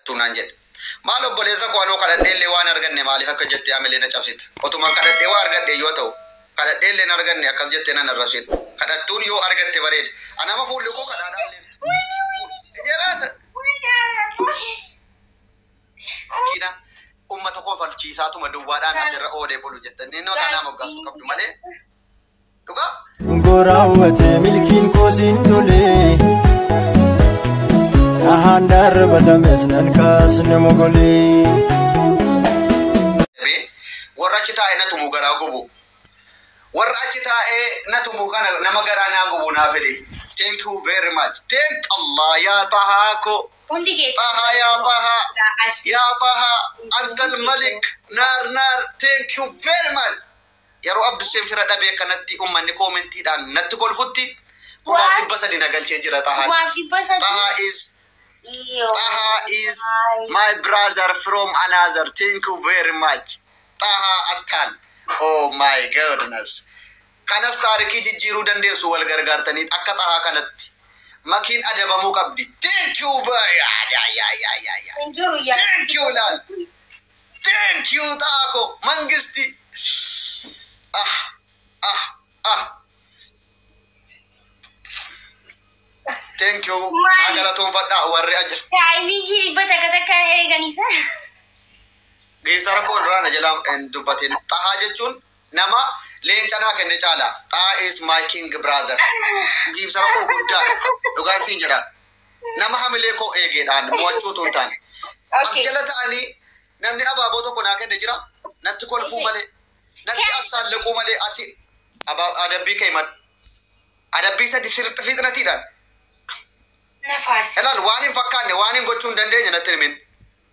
Kadhattuu naan jedhe. Maal obboleessa koo, anoo kadhadhee illee waan arganne maaliif akka jettee amilee na cabsita? Otuma kadhadhee waa argadhe yoo ta'u, kadhadhee illee hin arganne akkas jettee nan arrabsin. Kadhattuun yoo argatte bareeda. Anama fuulli koo kadhaadhaan illee. Jeraata. Miskiina, ummata koo falchiisaatuma duwwaadhaan asirra oolee bulu jettanii nama kanaa moggaasuu qabdu malee. Dhugaa? Goraawwate milkiin koo siin tolee. Dhahaan darbatames nan kaasne mogolee. Warra achi taa'ee na tumu garaa gubu. Warra achi taa'ee na tumu kana nama garaa naa gubu naa fide. Thank you very much. Thank Allah yaa Tahaa ko. Hundi keessan. Tahaa yaa Tahaa. As. Yaa Tahaa antal malik naar naar, thank you very much. Yeroo Abduseen fira dhabee kanatti uummanni koomentiidhaan natti kolfutti 300,000 na galchee jira Tahaan. 300,000. Tahaa is Iyo. Taha is my brother from another. Thank you very much. Taha Attal. Oh my goodness. Kanas taarikii jijjiiruu dandeessu wal gargaartanii akka Tahaa kanatti. Makiin adabamuu qabdi. Thank you. Ya ya ya ya ya ya. Hin jiru yaa. Thank you laal. Thank you Taha Mangisti. Ah ah ah. Thank you. Naa galatoonfadhaa warri ajira. Timingii 100 takkaan eeganisa. Giiftara koo duraa na jalaa hin dubbatin. Xahaa jechuun nama leenca naa kenne caala. Xahaa is my king brother. Giiftara koo guddaadha. Dhugaan siin jedha. Nama hamilee koo eegeedhaan mo'achuu utuu hin taane. As jala ta'anii namni abaaboo tokko naa kenne jira. Natti kolfuu malee. Natti assaallaquu malee, ati adabbii kee himadhu. Adabbii sadi sirriitti fiixnatiidhaan. Na faarsi. Ilaal, waan hin fakkaanne, waan hin gochuu hin dandeenye natti himin.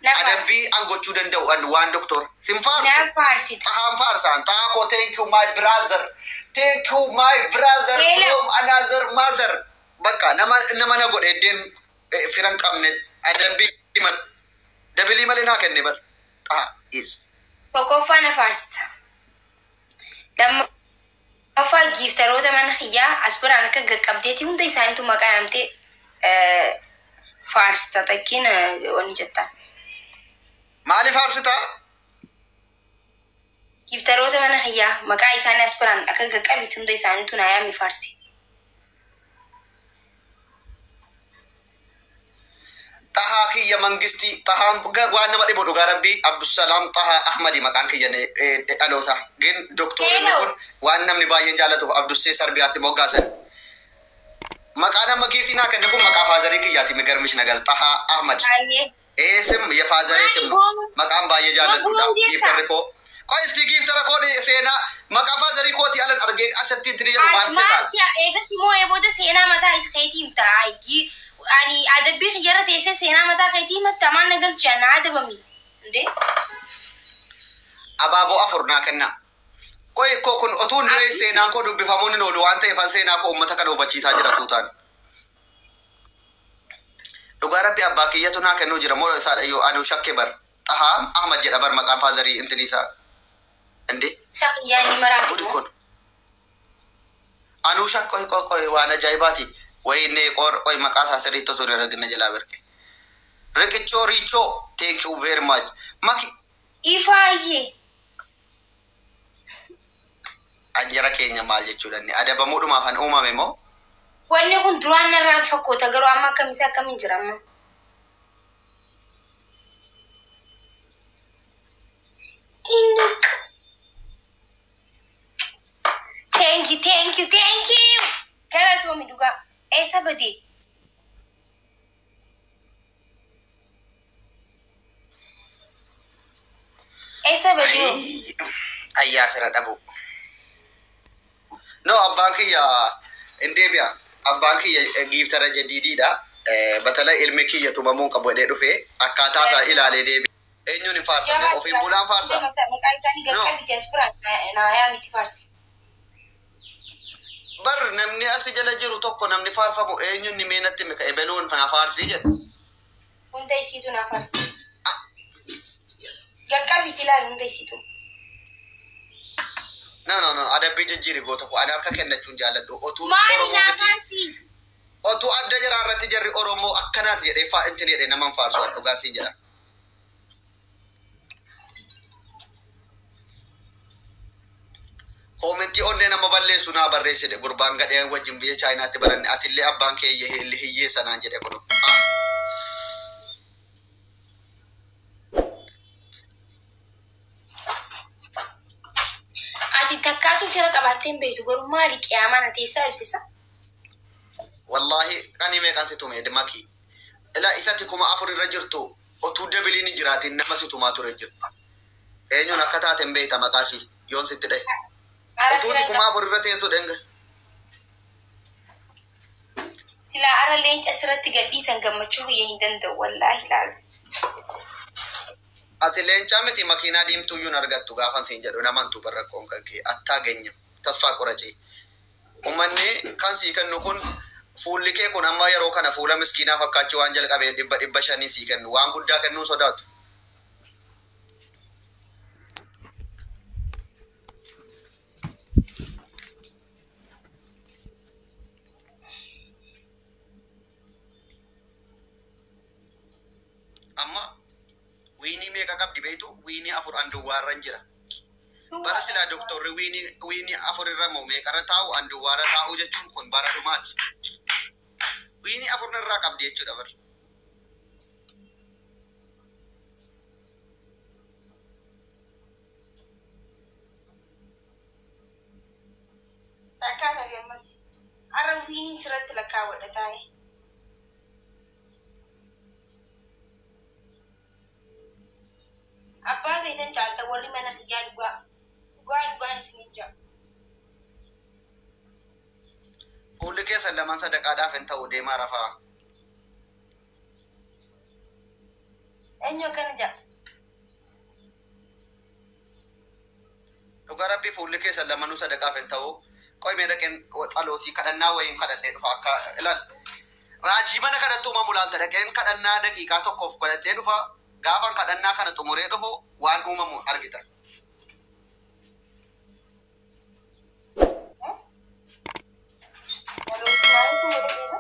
Na faarsi. Adabbii an gochuu danda'u an waan doktor. Sin faarsu. Na faarsi. Xahaan faarsaan. Xahaa koo, thank you my brother. Thank you my brother Hello. from another mother. Bakka nama nama na godhe iddeen firan qabne adabbii dabilii malee naa kenne bar. Xahaa is. Tokkoffaa na faarsita. Lammaffaa giiftaroota mana kiyyaa as biraan akka qaqqabdeeti hunda isaaniitu maqaa yaamtee faarsita, takkiin wanni jettaan. Maaliif faarsitaa? Giiftaroota mana kiyyaa maqaa isaanii as biraan akka qaqqabiti hunda isaaniitu naa yaami faarsi. Xahaa kiyya Mangistii, Xahaan waan nama dhibu, dhugaa rabbii, Abdusalaam Xahaa Ahmadi maqaan kiyya dhaloota. Gin doktorri kun waan namni baay'een jaallatuuf Abdussee Sarbiyaatti moggaasan. Maqaa nama giiftii naa kenne kun maqaa faazarii kiyyaati, migarmish nagar Xahaa Ahmad. Baay'ee. Ee, sim yefaazaree sim ነው. Maqaan baay'ee jaalladhuudha. Giiftarri koo. Qoy isti, giiftara koo seenaa maqaa faazarii kooti alan argee asatti intini jedhu maal seetaan? Maal eegas immoo booda seenaa mataa isa keetii himta. Ani adabbii kiyyarra teessee seenaa mataa keetii himatta, maal na galcha, na adabami. Indee? Abaaboo afur naa kenna. Qoy koo kun otuu hin du'e seenaan koo dubbifamuun hin oolu waan ta'eef an seenaa koo uummata kana hubachiisaa jira suutaan. Dhugaa rabbi, abbaa kiyyatu naa kennuu jira moo isaadha yoo anuu shakke bar. Xahaa Ahmad jedha bar maqaan faazarii intini isaa. Indee? Isa kiyyaa inni maraa. Gudi kun. Anuu shak, qoy qoy qoy, waan ajaa'ibaati. Wayinee qor, qoy, maqaa isaa sirriitti osoo hin argina jalaa birke. Riqichoo Riichoo, thank you very much. Maki Ifaayyee. Anjara keenya maal jechuudha inni adabamuudhumaaf kan uumame moo? Wanni kun duraan narraa fakkoota, garuu amma akkamisa akkamiin jira amma? Dinq. Thank you, thank you, thank you. Galatoomi dhugaa. Eessa badee? Eessa badee? Ayyaa, fira dhabu. No, abbaan kiyya hin deebi'a. Abbaan kiyya giiftara jadiidiidha. Batala ilmi kiyya tumamuu qabu jedhee dhufee akkaataa isaa ilaalee deebi'a. Eenyuun hin faarsanne? Ofiin bulaan faarsa. Maqaan isaanii qaqqabite as biraan naa yaamiti faarsi. Bar namni asi jala jiru tokko namni faarfamu eenyuun ni meenatti mika ebeluun naa faarsii jedhu. Hunda isiitu naa faarsi. Qaqqabite ilaali hunda isiitu. No, no, no, adabbii jijjiiri goota koo, ani harka kennachuun jaalladhu. Otuu Maali Oromoo naa miti. faarsi? Otuu adda jaraa irratti jarri Oromoo akkanaati jedhee faa intin jedhee naman faarsu dhugaa siin jedha. Koomentii onnee nama balleessu naa barreessite gurbaan gadheen wajjin biyya Chaayinaatti baranne atillee abbaan kee hiyyeessa naan jedhe kun. Ati takkaatu fira qabaattee hin beektu garuu maali qiyaamaa na teessaa ibsisa? Wallaahi ani meeqaan si tume maki. Ila isatti 4000 irra jirtu otuu dabiliin hin jiraatin nama si tumaa ture jiru. Eenyuun akka taate hin beekta maqaasii yoon sitti dhahe. Otuuti 4000 irra teessu dhenga. Silaa ara leenca asirratti gadhiisan gammachuu biyya hin danda'u wallaahi laalu. Ati leencaa miti makiinaa diimtuu iyyuu hin argattu gaafan siin jedhu namantu barrakkoon kan kee attaa geenya tasfaa qoracee. Uummanni kan sii kennu kun fuulli kee kun amma yeroo kana fuula miskiinaa fakkaachuu waan jalqabee 500 sii kennu waan guddaa kennuu sodaatu. Amma wiinii meeqa qabdi beektu wiinii 4 anduwwaarra jira. Bara silaa doktorri wiinii 4 irra moo meeqarra taa'u anduwwaarra taa'u jechuun kun bara dhumaati. Wiinii 4 irraa qabdi jechuudha bara. Takkaa tabe ammas ara wiinii sirratti lakkaawwadha taa'e. Abbaa feetan caalta warri mana kiyyaa dhugaa dhugaa dhugaan isiniin jedha. Fuulli keessan lamaan sadaqaadhaaf hin ta'u deemaa rafaa. Eenyu akkana jedha? Dhugaa rabbii fuulli keessan lamanuu sadaqaaf hin ta'u. Qoy mee dhaqeen xalootii kadhannaa wayiin kadhadhee dhufa akka ilaal. Raajii mana kadhattu uumamu laalta dhaqeen kadhannaa daqiiqaa tokkoof godhadhee dhufa. Gaafan kadhannaa kana xumuree dhufu waan uumamu argita. Maaliif nu godhe?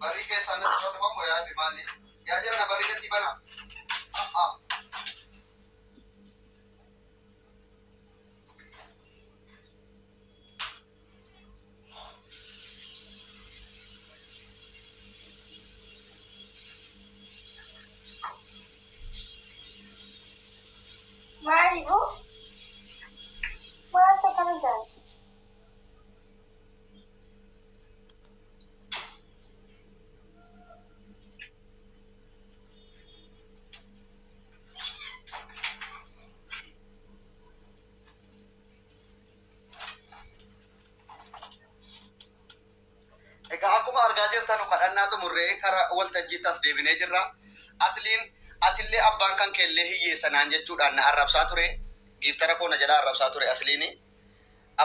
Barri keessan natti tokko yaa rabbi maalli. Yaa jira na barri natti bana. Maali boo? Maaltu akkana jedha? Egaa akkuma argaa jirtan kadhannaa xumurree karaa waltajjiitti as deebinee jirra. Asliin atillee abbaan kan keellee hiyyeessa naan jechuudhaan na arrabsaa ture. Giiftara koo na jalaa arrabsaa ture asliini.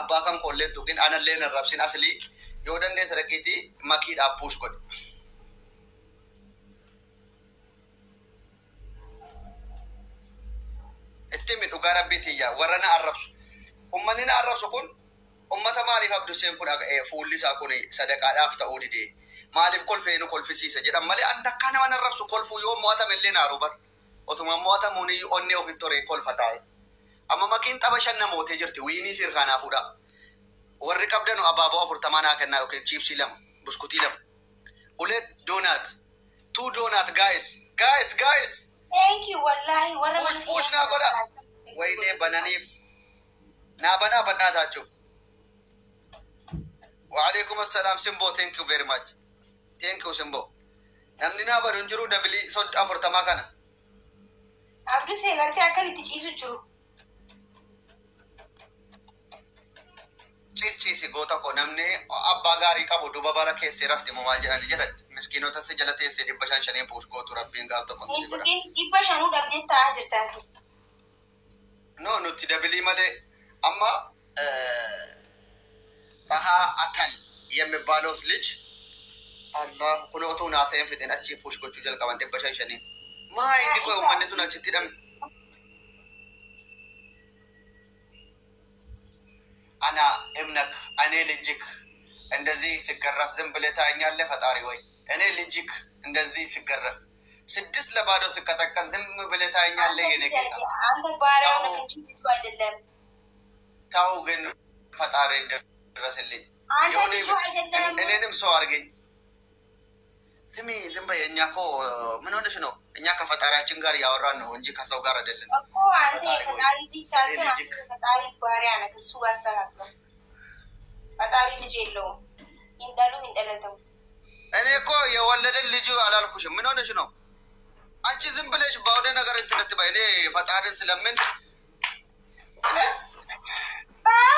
Abbaa kan koollee tuqin anallee na arrabsin aslii yoo dandeessa dhaqiitii makiidhaaf puush godhi. Itti himi dhugaa rabbiitiyya warra na arrabsu. Uummanni na arrabsu kun ummata maaliif Abduseen kun fuulli isaa kun sadaqaadhaaf ta'uu didee maaliif kolfee nu kolfisiisa jedhan malee an akka nama arrabsu kolfuu yoo mo'atame illee naaru bar otuma mo'atamuun iyyuu onnee ofitti horee kolfa taa'e. Amma makiin tapha 5 namootee jirti wiinii sirraa naa fuudha. Warri qabdanu abaaboo 40 naa kennaa yookiin chiipsii 2 buskutii 2. Ulee doonaat 2 doonaat guys guys guys. Thank you wallaahi warra Push push naa godha. Waynee bananiif naa banaa bannaa taachuu. Waalaikum assalam Simbo, thank you very much. Thank you Simbo. Namni naa banu hin jiru dabilii 40 kana. Abdusee gartee akkan itti ciisu jiru. Ciis ciisi goota koo namni abbaa gaarii qabu duba bara keessee rafti moo maal jedhani jedhatti. Miskiinota si jala teessee 500 puush gootu rabbiin gaaf tokko Hin ni godha. tuqin 500 dhabdee taa'aa jirtaati. No nuti dabilii malee amma Bahaa Atal የሚባለው ልጅ አላህ kun otoo naasa'een fixeen achii push gochuu jalqaban 500. Maa inni koy uummanni sun achitti hidhame. አና እምነክ እኔ ልጅክ እንደዚህ ስገረፍ ዝም ብለህ ታየኛለህ? ፈጣሪ ወይ እኔ ልጅክ እንደዚህ ስገረፍ 6-0 ስቀጠቀጥ ዝም ብለህ ታየኛለህ? የኔ ጌታ አንተ ባሪያ ነህ እንጂ ልጁ አይደለም። ተው ግን ፈጣሪ ድረስልኝ። አንተ የሆነ ልጁ አይደለም። እኔንም ሰው አድርገኝ። ስሚ ዝም በይ። እኛ እኮ ምን ሆነሽ ነው? እኛ ከፈጣሪያችን ጋር እያወራን ነው እንጂ ከሰው ጋር አይደለም። እኮ አንተ ፈጣሪ ሆይ፣ የፈጣሪ ልጅ ሳትሆን እኔ አንተ ልጅክ የፈጣሪ ባሪያ ነህ። እሱ አስተካክለው። ፈጣሪ ልጅ የለውም። ይንጠሉ ይንጠለተው። እኔ እኮ የወለደን ልጁ አላልኩሽም። ምን ሆነሽ ነው አንቺ? ዝም ብለሽ በሆነ ነገር እንትን አትበይ። እኔ ፈጣሪን ስለምን እንዴ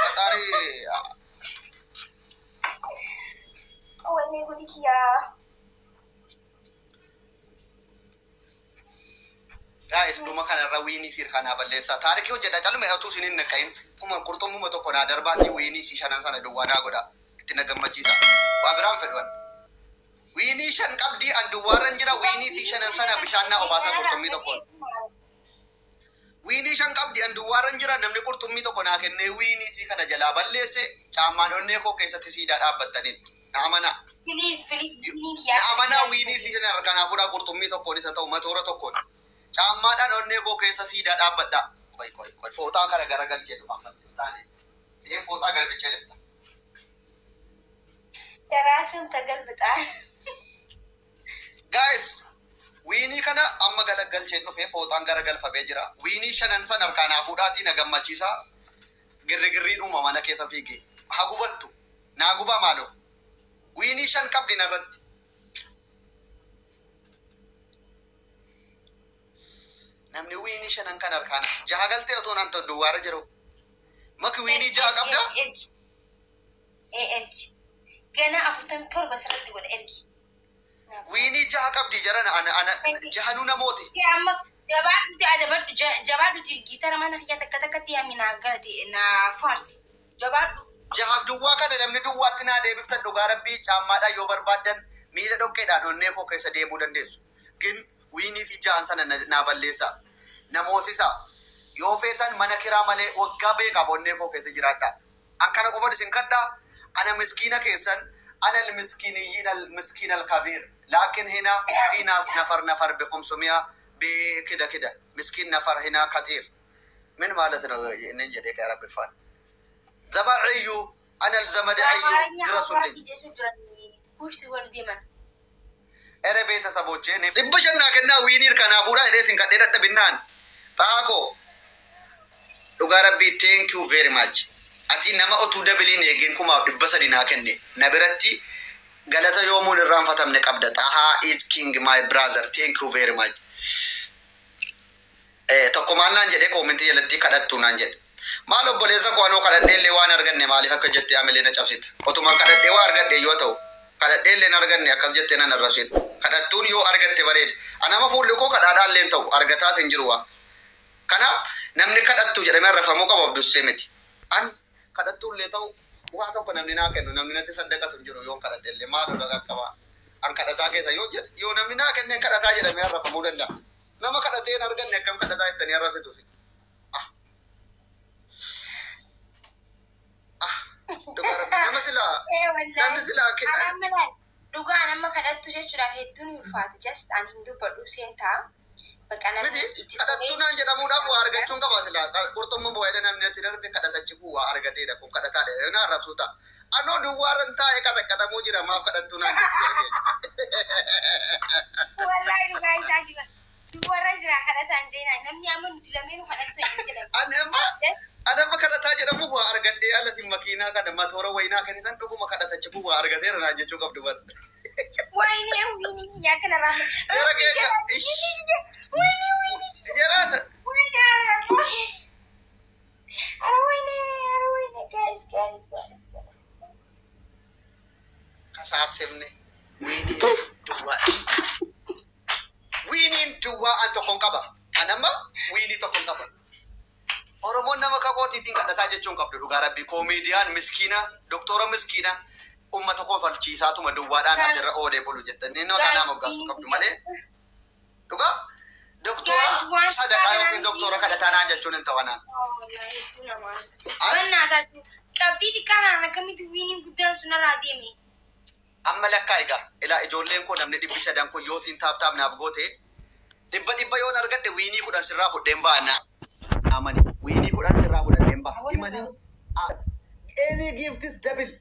ፈጣሪ ወይኔ ጉዲክያ። Guys, dhuma kanarra wiinii sir kanaa balleessaa. Taarikii hojjedha caluma utuu isin hin naqayin kuma qurxummuma tokko naa darbaatii wiinii si shanan sana duwwaa naa godha. Itti na gammachiisa. Waa biraan fedhan. Wiinii shan qabdii an duwwaarran jira, wiinii si shanan sana bishaan naa obaasa qurxummii tokkoon. Wiinii shan qabdii an duwwaarran jira, namni qurxummii tokko naa kennee wiinii si kana jalaa balleesse caammaan onnee koo keessatti siidaa dhaabbattaniitu. Na amanaa. Please, please. Na amanaa, wiinii si sana harkaa fuudhaa, qurxummii tokkoon isa ta'u matoora tokkoon. Caammaadhaan onnee koo keessa siidaa dhaabbadha. Qoy qoy qoy, fooxaa kana garagalchee dhufa ammas hin taane. Isheen fooxaa galbichee lifta. ደራስም ተገልብጣል። Guys, wiinii kana amma galagalchee dhufee fooxaan garagalfamee jira. Wiinii shanan san harkaa naa fuudhaatii na gammachiisa. Girrigirriin uuma mana keessa fiige. Haa gubattu. Naa gubaa maaloo. Wiinii shan qabdi narratti. Namni wiinii shanan kan harkaan jaha galtee otoo naan ta'u duwwaarra jiru. Maki, wiinii jaha qabdaa? Ergi, ergi. ገና 47 sirriitti godha, ergi. Wiinii jaha qabdi jarana, ana ana jahanuu namooti. Amma jabaadhuti adabadhu, jabaadhuti giftara mana kiyya takka takkatti yaami naa galate naa faarsi. Jabaadhu. Jahaaf duwwaa kana namni duwwaatti naa deebiftan, dhugaa rabbii caammaadhaan yoo barbaaddan miila dhoqqeedhaan onnee koo keessa deemuu dandeessu. Gin wiinii fi jahan sana naa balleessa. Namootisa yoo feetan mana kiraa malee waggaa beekaaf onnee koo keessa jiraadha. An kana qofa isin kadhaa, ana miskiina keessan, ana المسكينيين المسكين الكبير، لكن هنا في ناس نفر نفر ب500 بكده كده، مسكين نفر هنا كثير ምን ማለት ነው? እኔን ጀዴ ረብ ፋን ዘመዕዩ አነ ዘመድዕዩ ድረሱልኝ። Kursi godhu deeman. Ere ቤተሰቦቼ 500 naa kennaa, wiiniir kanaa fuudhaa jedhee isin kadhee dadhabinnaan xaakoo dhugaa rabbii, thank you very much. Ati nama otuu dabiliin eegeen 1300 naa kenne, na biratti galata yoomuun irraanfatamne qabda. Xahaa is king, my brother, thank you very much. Tokko maal naan jedhee koomentii jalatti? Kadhattu naan jedhe. Maal obboleessa koo, anoo kadhadhee illee waan arganne maaliif akka jettee amilee na cabsita? Otumaan kadhadhee waa argadhe yoo ta'u, kadhadhee illee hin arganne akkas jettee nan arrabsin. Kadhattuun yoo argatte bareeda. Anama fuulli koo kadhaadhaa illee hin ta'u, argataas hin jiru waa. Kanaaf namni kadhattu jedhamee arrafamuu qaba abdussee miti. An kadhattuu illee ta'u waa tokko namni naa kennu, namni natti saddaqatu hin jiru yoon kadhadhe illee maaloo dhaqqaba. An kadhataa keessa yoo jedhe, yoo namni naa kenne kadhataa jedhamee arrafamuu danda'a. Nama kadhatee hin arganne akkam kadhataa jettanii arrabsitu? Ah. Ah. Dhugaa rabbi nama silaa namni silaa Dhugaan amma kadhattu jechuudhaaf hedduun ulfaata. Just ani hin dubbadhu seentaa. Bakka namni Miti itti kadhattuu naan jedhamuudhaaf waa argachuun qaba silaa. Qurxummii bu'ee namni ati darbe kadhatachi kun waa argateedha, kun kadhataadha na arrabsuu ta'a. Anoo duwwaarran taa'ee qaxaqqaxamuu jira, maaf kadhattuu naan jetti jedhee. Wallaahi dhugaa isaa jira. Duwwarra jira kadhataan jeenaa. Namni amma nuti lameenuu kadhattu hin jedhamu. Ani amma kadhataa jedhamu waa argadhee alasin makiinaa kana matoora wayinaa kan isaan dhuguma kadhatachi kun waa argateera naan jechuu qabdu bar. Wayinee wiinii kiyyaa kana raama. Jara keenya ish. Wayinee wiinii. Jaraata. Wayinee ara wayinee ara wayinee, guys, guys, guys. Kasaarsemne wiinii duwwaa. Wiiniin duwwaa an tokkon qaba. An amma wiinii tokkon qaba. Oromoon nama kakootiitiin kadhataa jechuun qabdu, dhugaa rabbii koomeediyaan miskiina doktora miskiina ummata koo falchiisaatuma duwwaadhaan asirra oolee bulu jettanii nama kanaa moggaasuu qabdu malee dhugaa doktora sadaqaa yookiin doktora kadhataa naan jechuun hin ta'anaan. Qabxii xiqqaa kanaan akkamitti wiiniin guddaan sun irraa deeme? Amma lakkaa egaa ilaa ijoolleen koo namni 300 kun yoo siin tap tap naaf goote, 100 yoon argadhe wiinii 10 sirraa fudheen ba'a na amani. Wiinii 10 sirraa fudhadheen ba'a. Imani, any gift is double.